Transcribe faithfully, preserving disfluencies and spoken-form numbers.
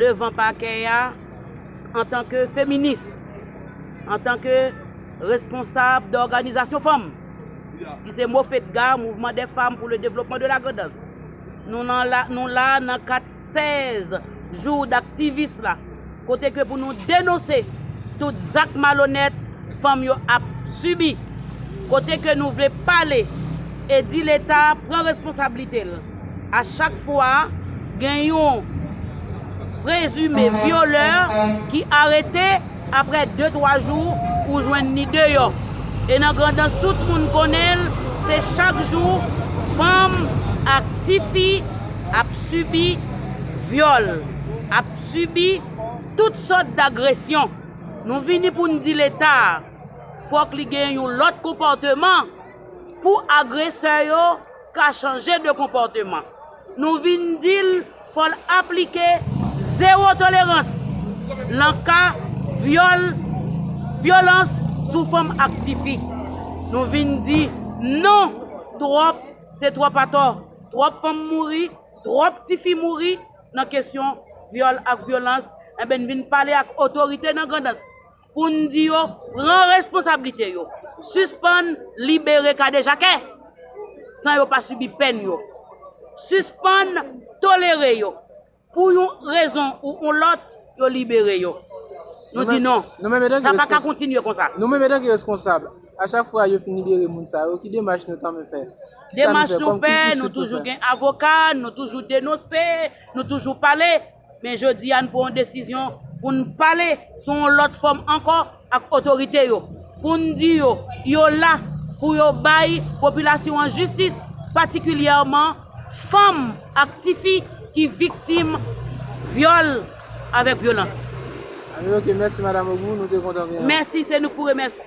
devan pakè a antanke feminis, antanke responsab de òganizasyon fanm, ki se MOFEDGA, Mouvement des Femmes pour le Développement de la Grand'Anse. Nou nan la, nou la nan kat sèz jou daktivis la, kote ke pou nou denonse tout zak malonèt fanm yo ap sibi, kote ke nou vle pale e di Leta pran responsablite l. A chak fwa gen yon prezime vyolè ki arete, apre de twa jou, ou jwenn li deyò. E nan Grandans, tout moun konnen l, se chak jou fanm ak tifi ap sibi vyòl, ap sibi tout sòt dagresyon. Nou vini pou n di Leta, fòk li gen yon lòt konpòteman pou agresè yo ka chanje de konpòteman. Nou vin di l, fò l aplike zewo tolerans nan ka vyòl, vyolans sou fanm ak tifi. Nou vin di non, twòp, se twòp atò. Twòp fanm mouri, twòp tifi mouri nan kesyon vyòl ak vyolans. Enben, n vin pale ak otorite nan Grandans pou n di yo pran responsablite yo, sispann libere kadejakè san yo pa sibi pèn yo, sispann tolere yo pou yon rezon ou yon lòt, yo libere yo. Nou di non, sa pa ka kontinye konsa. Nou menm etanke responsab, a chak fwa yo fin libere moun sa yo, ki demach nou tanmen fè? Demach nou fè, nou toujou gen avoka, nou toujou denonse, nou toujou pale. Men jodi a, n pran yon desizyon pou n pale sou yon lòt fòm ankò ak otorite yo, pou n di yo, yo la pou yo bay popilasyon an jistis, patikilyèman fanm ak tifi ki viktim vyòl avèk vyolans. Anben, ok, mèsi, Madanm Ogou, nou te kontan gen. Mèsi, se nou k pou remèsye.